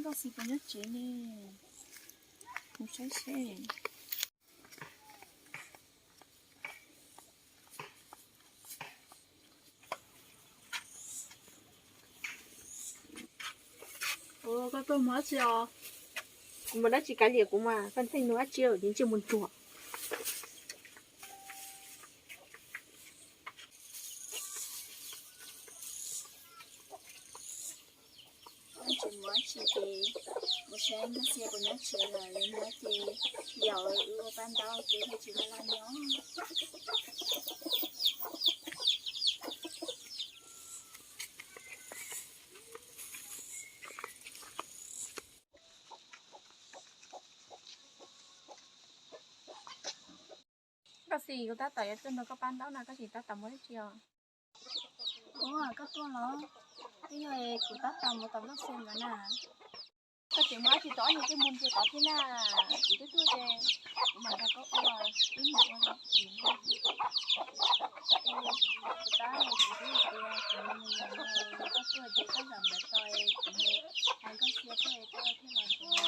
Koj tsis puas nyob tsev ne? Mus saib seb. Ua, koj tuaj mus dab tsi os? Kuv mus dab tsi kav liam kuv mas, koj ntxeej nug dab tsi ces ntsia mus ntsuag. Tsis muaj tsi ces mus saib Nkauj Xia puas nyob tsev lawm, yog nyob ces yaum wb ua paj ntaub ces thiaj tsis laj laj nyob. Nkauj Xis, kuv tab tom yuav tuaj nrog koj pab ntaub no, koj tseem tab tom mus dab tsi os? Ua, koj tuaj los? Twb yog kuv tab tom mus tom Nkauj Xis ntawd na. Koj tseem mus dab tsi tom ob niag twb mus ntsia tod thiab na? Kuv twb tuaj ces kuv mam nrog koj ua, wb mam ua. Kuv tab kuv twb tias kuv mus yos no, koj tuaj ces koj zam ntawd tau, kuv mus hais Nkauj Xia tuaj, koj thiaj los ntawd.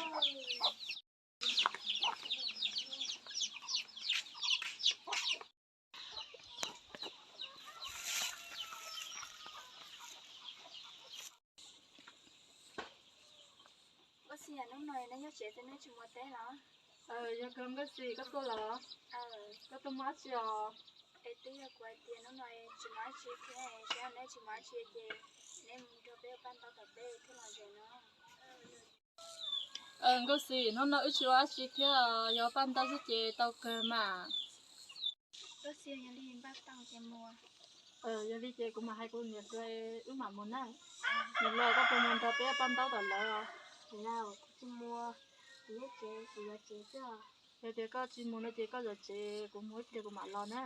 Nkauj Xis, hnub no neb nyob tsev twb neb tsis mus teb los? Yog kawg Nkauj Xis, koj tuaj los? Koj tuaj mus dab tsi os? Es twb yog kuv hais tias hnub no tsis mus dab tsi thiab, seb neb tsis mus dab tsi ces neb mus nrog peb ua paj ntaub tom teb thiab los ze no. Nkauj Xis, hnub no wb tsis ua dab tsi thiab, yog paj ntaub xwb ces tau kawg mas. Nkauj Xis, yog li npaj tau ces mus. Yog li ces kuv mam hais kuv niam hluas wb mam mus na. Niam hluas, koj puas mus nrog peb paj ntaub tom lawv? Kuv tsis mus, kuv nyob tsev, kuv yuav tsev xwb. Yog tias koj tsis mus no ces koj yuav tsev, kuv mus ib pliag kuv mam los na.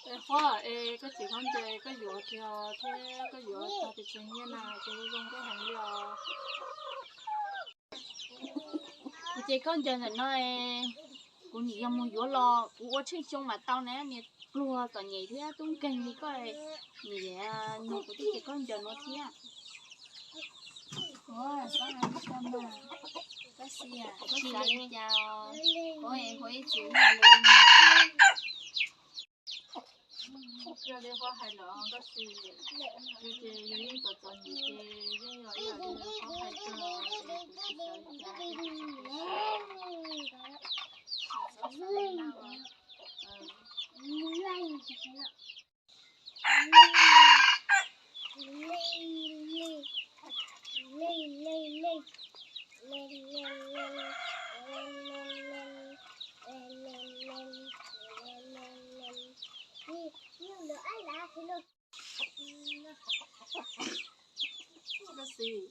Es Huab, es koj tseem khaub ncaws koj yuav kiag thiab koj yuav tag pes tsawg nyiaj na, ces zoo nkauj heev li os. Kuv ces khaub ncaws ntawm no, kuv nim yog mus yuav los kuv ua tsheej xyoo mam tau na, niag pluag txom nyem thiab tub nkeeg li koj, nim nug kuv tib ces khaub ncaws no thiab. Ua, xav hais li cas mas, koj xav li cas, ua, ua ib txwm yog li no. Yog li Huab hais los Nkauj Xis, yus ces yus yeej txom txom nyem ces yeej yog ib yam li Huab hais kawg, ces kuv tsis xav li cas, kuv tsis xav li cas. Nkauj Xis,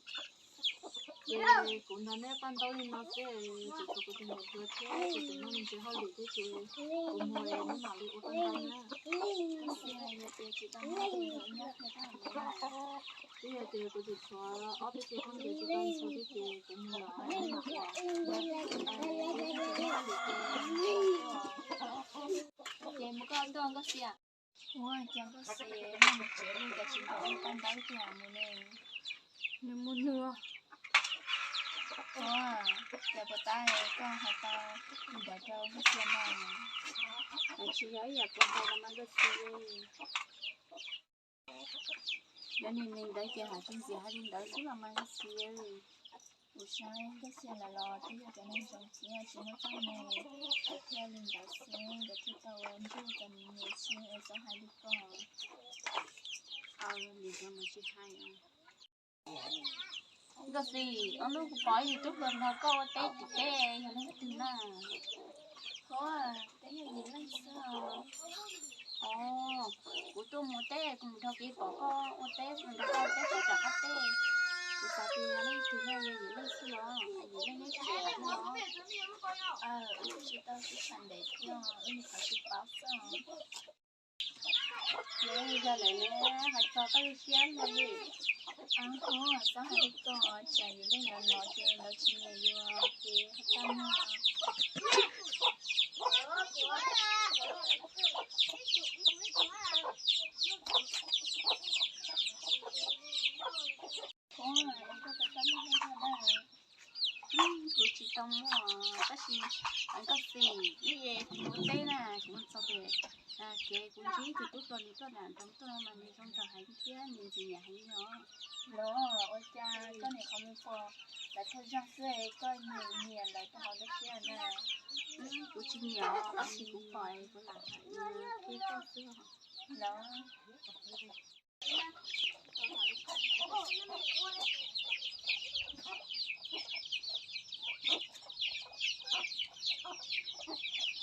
ces kuv nrog neb paj ntaub li no xwb, tseem tshuav kuv tus niam hluas thiab, ces tseem muaj me ntsis hauj lwm thiab ces kuv mus es neb mam li ua paj ntaub na. Nkauj Xis, yog tias tsis tau nyob ces nyob kiag tag no. Twb yog tias kuv tseem tshuav ob peb txhia khaub ncaws tsis tau ntxhua thiab ces kuv mus lawm, neb mam ua. Ua cas Nkauj Xis, neb mus tsev lawm cas tsis nrog wb pab ntaub tiag mus ne? Nws mus nws. Ua cas puas tab koj hais tau li ntawd rau Nkauj Xis no? Tsis yog ib yam kuv hais los mas Nkauj Xis. Yog niag neeg ntawd ces hais tsis ntxiv hais li ntawd xwb los mas Nkauj Xis. Kuv saib Nkauj Xis lawv los twb yog cov neeg zoo thiab tsis muaj txoj moo, thiaj li ntawd xwb nkawd thiaj tau ua ntsej cov me nyuam siab es txhob hais li ko. Nkauj Xis, ob hnub kuv pom ib tug tub hluas nrog koj ua teb tim teb, yog leej twg na? Ho, twb yog yim leej xwb. Os, kuv tuaj mus teb kuv mus dhau kev pom koj ua teb, kuv nrog koj ua teb rau tom qab teb. Kuv xav tias yog leej twg no, yog yim leej xwb los, yim leej neb tsev los? Wb twb tsis tau sib tham ntev thiab, wb nyuam qhuav sib paub xwb. Yog lawm na, hais txog koj lub siab luaj li. Ho, txhob hais li ko, tsam yim leej lawv hnov ces lawv tsis nyiam yus ces txaj muag. Kuv tsis tau muaj, tab sis Nkauj Xis, ib yam kuv mus teb na, kuv mus txog pem kev kuv ntsib tus tub hluas nws tuaj nram nroog tuaj mas nws zoo nraug heev thiab nws ntxim nyiam heev li os. Los ua cas koj nim qhuav mus pom lawv thawj zaug xwb koj nyiam nyiam lawv tag hauv lub siab na? Kuv tsis nyiam, tab sis kuv pom kuv lam hais qhia koj xwb os. Los.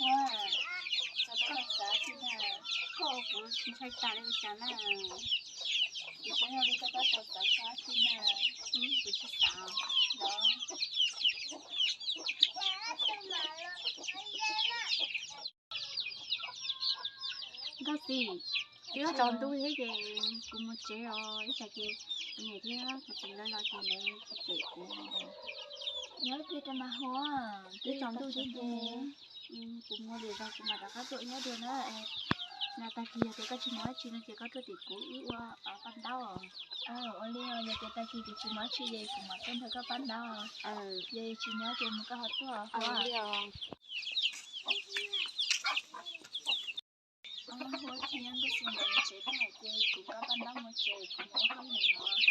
Ua, txhob tau xav xwb na. Koj ua kuv ntshai tas li cas na? Kuv xav yog li koj tab tau xav xwb na. Kuv tsis xav. Los. Nkauj Xis, twb yuav tsaus ntuj thiab ces kuv mus tsev os, ib tsam ces kuv niam thiab kuv txiv lawv los ces lawv tsis cem kuv. Nyob pem rau mas huab, twb tsaus ntuj thiab ces kuv mus lwm zaus kuv mam rov qab tuaj nyob dua na. Na tag kis yog tias koj tsis muaj dab tsi no ces koj tuaj tim kuv wb ua pab ntaub. Ua li, yog tias tag kis kuv tsis muaj dab tsi ces kuv mam tuaj nrog koj pab ntaub. Yog tsis muaj ces mus koj ho tuaj. Huab thiab Nkauj Xis nkawd mus tsev tag ces kuv nrog koj pab ntaub mus tsev, kuv mus ua hauj lwm os.